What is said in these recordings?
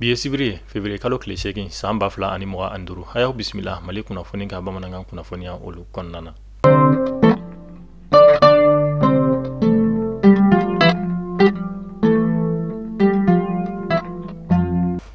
Bi ye sibiri ye, février kalo tile 8 san 2025. A y'aw bisimila Mali kunnafoni ka bamanankan kunnafoniya olu kɔnɔna na.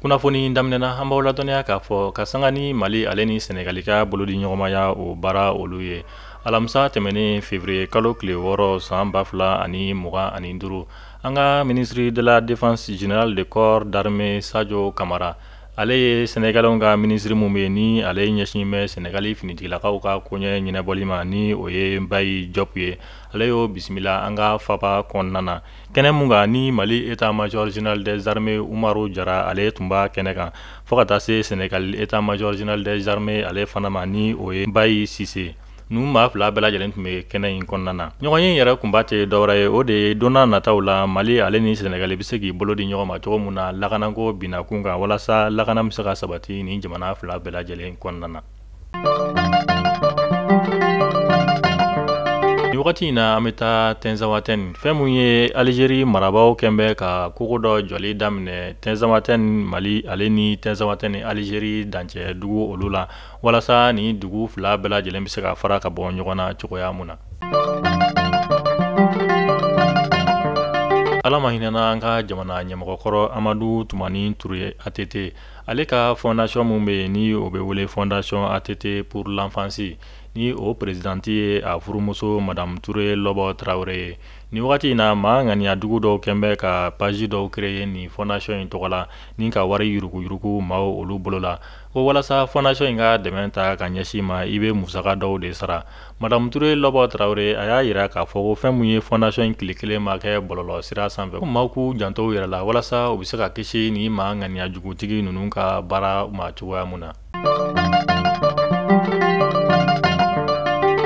Kunnafoni daminɛna, an b'aw ladɔnniya k'a fɔ ka sanga ni Mali ale ni Senegali ka bolodi ɲɔgɔnmaya o baara olu ye. Alamisa tɛmɛnen février kalo tile 6 san 2025, an ka ministre de la défense, général de corps d'armée Sadio Kamara, ale ye Sénégalais ka ministre mun bɛ yen ni ale ɲɛsin bɛ Sénégali finitigilakaw ka koɲɛ ɲɛnabɔli ma, ni o ye Mbaye Diop ye, ale y'o bisimila an ka faba kɔnɔna na. Kɛnɛ mun kan ni Mali état major général des armées Umaru Jara ale tun b'a kɛnɛ kan, fo ka taa se Sénégal état major général des armées ale fana ma, ni o ye Mbaye Cissé. Ninnu maa fila bɛɛ lajɛlen tun bɛ kɛnɛ in kɔnɔna na. Ɲɔgɔn ye yɛrɛ kunba tɛ dɔwɛrɛ ye, o de ye don n'a nataw la Mali ale ni Sénégal bɛ se k'i bolo di ɲɔgɔn ma cogo min na lakanako binakun kan, walasa lakana bɛ se ka sabati nin jamana fila bɛɛ lajɛlen kɔnɔna na. Nin wagati in na, an bɛ taa Tɛnzawatɛni. Fɛn mun ye, Alizeri marabaaw kɛn bɛ ka kogo dɔ jɔli daminɛ Tɛnzawatɛni Mali ale ni Tɛnzawatɛni Alizeri dancɛ dugu olu la, walasa ni dugu fila bɛɛ lajɛlen bɛ se ka fara ka bɔ ɲɔgɔn na cogoya mun na. Ala ma hinɛna an ka jamana ɲɛmɔgɔkɔrɔ Amadu Tumani Ture ATT, ale ka fondation mun bɛ yen ni o bɛ wele Fondation ATT pour l'enfance, ni o présidente ye a furumuso Madame Ture Lɔbɔ Tarawele ye. Nin wagati in na, maa ŋaniya dugu dɔw kɛn bɛ ka page dɔw créer nin fondation in tɔgɔ la, ni ka wari yuruguyurugu maaw olu bolo la, ko walasa fondation in ka dɛmɛ ta ka ɲɛsin ma, i bɛ musaka dɔw de sara. Madame Ture Lɔbɔ Tarawele a y'a yira k'a fɔ ko fɛn mun ye, fondation in tile kelen ma kɛ bɔlɔlɔ sira sanfɛ, ko maaw k'u janto u yɛrɛ la walasa u bɛ se ka kisi ni maa ŋaniya jugutigi ninnu ka baara ma cogoya mun na.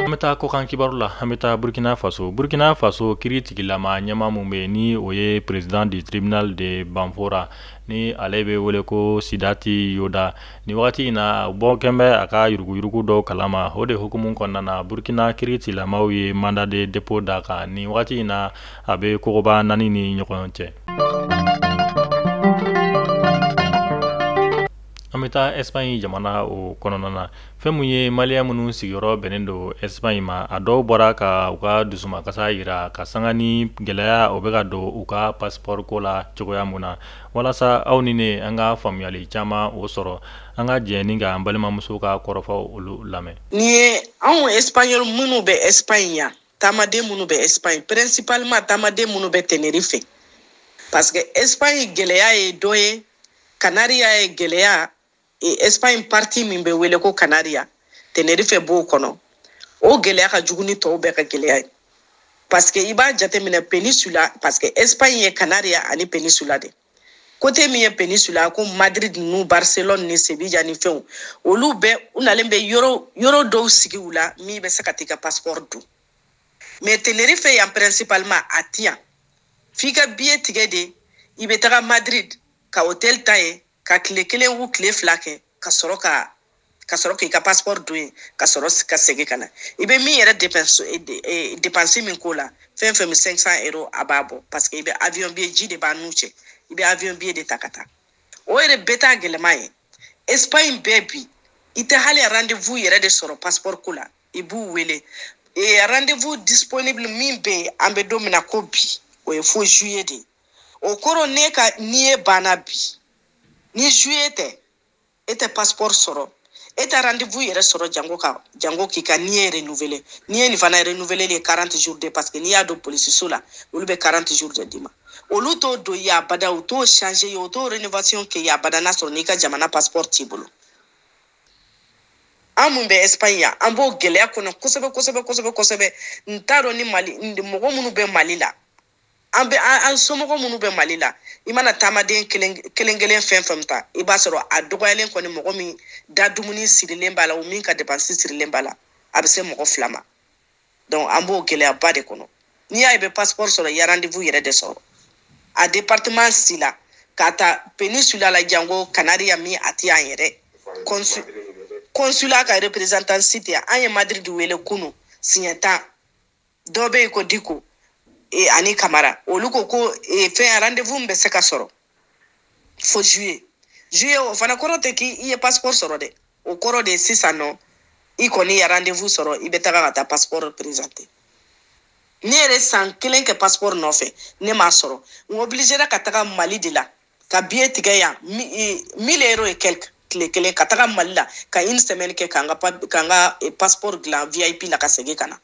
An bɛ taa kɔkan kibaru la. An bɛ taa Burkina Faso. Burkina Faso kiiri tigilama ɲɛmaa mun bɛ yen ni o ye président du tribunal de Banfora, ni ale bɛ wele ko Sidati Yoda, nin wagati in na, bɔ kɛn bɛ a ka yuruguyurugu dɔw kalama. O de hukumu kɔnɔna na, Burkina kiiri tigilamaw ye mandat de dépôt d'a kan. Nin wagati in na, a bɛ kogoba naani ni ɲɔgɔn cɛ. An bɛ taa Espagne jamana o kɔnɔna na. Fɛn mun ye, maliyɛn minnu sigiyɔrɔ bɛnnen don Espagne ma, a dɔw bɔra ka u ka dusumakasa yira ka sanga ni gɛlɛya o bɛ ka don u ka passeport ko la cogoya mun na. Walasa aw ni ne an ka faamuyali caman o sɔrɔ, an ka jɛ ni ka an balimamuso ka kɔrɔfɔw olu lamɛn. Nin ye anw espagnol minnu bɛ Espagne yan, taamaden minnu bɛ Espagne, principalement taamaden minnu bɛ Tenerife, parce que Espagne gɛlɛya ye dɔ ye, Kanaria ye gɛlɛya. Espagne partie min bɛ wele ko Kanaria, Tenerife b'o kɔnɔ, o gɛlɛya ka jugu ni tɔw bɛɛ ka gɛlɛya ye, parce que i b'a jateminɛ péninsula, parce que Espagne ye Kanaria ani péninsula de. Côté min ye péninsula, ko Madrid ninnu, Barcelone ni Sevilla ni fɛnw, olu bɛɛ u nalen bɛ yɔrɔ yɔrɔ dɔw sigi u la min bɛ se ka t'i ka passeport dun. Mais Tenerife yan principalement, a ti yan, f'i ka billet tigɛ de, i bɛ taga Madrid ka hôtel ta yen ka tile 1 u tile 2 kɛ, ka sɔrɔ k'i ka passeport don yen, ka sɔrɔ ka segin ka na. I bɛ min yɛrɛ dépense min k'o la, fɛn fɛn bɛ 500 euros a b'a bɔ, parce que i bɛ avion billet, ji de b'an n'u cɛ, i bɛ avion billet de ta ka taa. O yɛrɛ bɛɛ t'a gɛlɛman ye. Espagne bɛɛ bi, i tɛ hali rendez-vous yɛrɛ de sɔrɔ passeport ko la. I b'u wele, rendez-vous disponible min bɛ yen an bɛ don min na ko bi, o ye fo juillet de ye. O kɔrɔ, ne ka n'i ye banna bi, ni juillet tɛ, e tɛ passeport sɔrɔ, e tɛ rendez-vous yɛrɛ sɔrɔ, jango k'i ka n'i ye renouveler. N'i ye nin fana renouveler ye 40 jours de, parce que n'i y'a don polisiso la, olu bɛ 40 jours de d'i ma. Olu t'o don i ye abada, u t'o changer ye, u t'o rénovation kɛ ye abada, n'a sɔrɔ n'i ka jamana passeport t'i bolo. An mun bɛ Espagne yan, an b'o gɛlɛya kɔnɔ kosɛbɛ kosɛbɛ kosɛbɛ kosɛbɛ. N t'a dɔn ni Mali mɔgɔ minnu bɛ Mali la, an bɛ an somɔgɔ minnu bɛ Mali la, i mana taamaden kelen kelen kelen fɛn fɛn ta, i b'a sɔrɔ a dɔgɔyalen kɔni, mɔgɔ min da dumuni sirilen b'a la, o min ka dépense sirilen b'a la, a bɛ se mɔgɔ 2 ma. Donc an b'o gɛlɛyaba de kɔnɔ. N'i y'a ye i bɛ passeport sɔrɔ, i ye rendez-vous yɛrɛ de sɔrɔ a département si la, k'a ta péninsula la jango Kanaria min a ti yan yɛrɛ, consulat ka représentant si tɛ yan. An ye Madrid wele kunu siɲɛ 10, dɔ bɛ yen ko Diko ani Kamara, olu ko ko fɛn rendez-vous bɛ se ka sɔrɔ fo juillet. Juillet, o fana kɔrɔ tɛ k'i ye passeport sɔrɔ dɛ. O kɔrɔ de sisan nɔ, i kɔni ye rendez-vous sɔrɔ, i bɛ taga ka taa passeport présenter. Ne yɛrɛ san kelen kɛ passeport nɔfɛ, ne m'a sɔrɔ. N obligera ka taga Mali de la, ka billet tigɛ yan 1000 euros et quelque tile kelen, ka taga Mali la ka une semaine kɛ k'an ka passeport dilan VIP la ka segin ka na.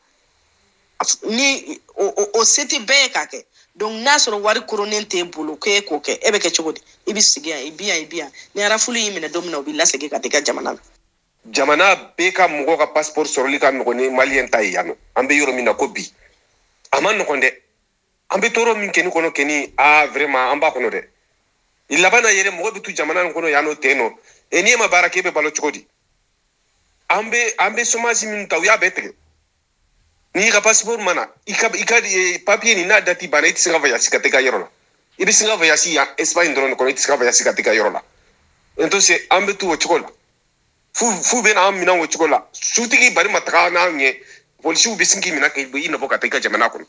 Ni o se tɛ bɛɛ ye k'a kɛ. Donc n'a sɔrɔ wari koronnen t'e bolo k'e k'o kɛ, e bɛ kɛ cogo di? I bɛ sigi yan, i bi yan, i bi yan. Ni arafulu y'i minɛ don min na, u b'i lasegin ka taa i ka jamana la. Jamana bɛɛ ka mɔgɔ ka passeport sɔrɔli ka nɔgɔn ni maliyɛn ta ye yan nɔ. An bɛ yɔrɔ min na ko bi, a ma nɔgɔn dɛ. An bɛ tɔɔrɔ min kɛ ni kɔnɔ kɛ ni, aa vraiment an b'a kɔnɔ dɛ. I laban na yɛrɛ mɔgɔ bɛ to jamana in kɔnɔ yan nɔ ten nɔ. E n'i ma baara kɛ, e bɛ balo cogo di? An bɛ chômage min ta, u y'a bɛɛ tigɛ. N'i ka passeport mana, i ka papier nin n'a date banna, i tɛ se ka voyage ka taa i ka yɔrɔ la. I bɛ se ka voyage yan Espagne dɔrɔn de kɔnɔ, i tɛ se ka voyage ka taa i ka yɔrɔ la. Entonces an bɛ to o cogo la. Fu bɛ n'an minɛ o cogo la. Sutigi bari ma taga n'an ɲɛ, polisiw bɛ sin k'i minɛ k'i nɔbɔ ka taa i ka jamana kɔnɔ.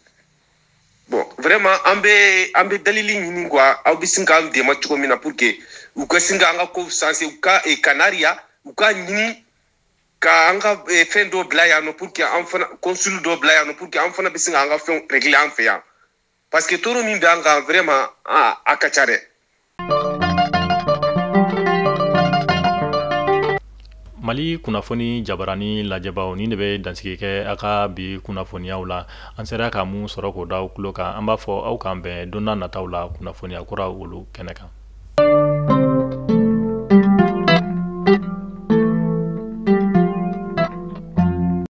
Bon vraiment an bɛ dalili ɲini quoi, aw bɛ sin k'an dɛmɛ cogo min na pour que u ka sin k'an ka kow sanse, u ka Kanaria, u ka ɲini ka an ka fɛn dɔ bila yan nɔ pour que an fana consul dɔ bila yan nɔ pour que an fana bɛ se k'an ka fɛnw régler an fɛ yan. Parce que tɔɔrɔ min bɛ an kan vraiment a ka ca dɛ. Mali kunnafoni jabarani lajɛbaw ni de bɛ dansigi kɛ a ka bi kunnafoniyaw la. An sera ka mun sɔrɔ k'o da aw tulo kan, an b'a fɔ aw k'an bɛn don nataw la kunnafoniya kuraw olu kɛnɛ kan.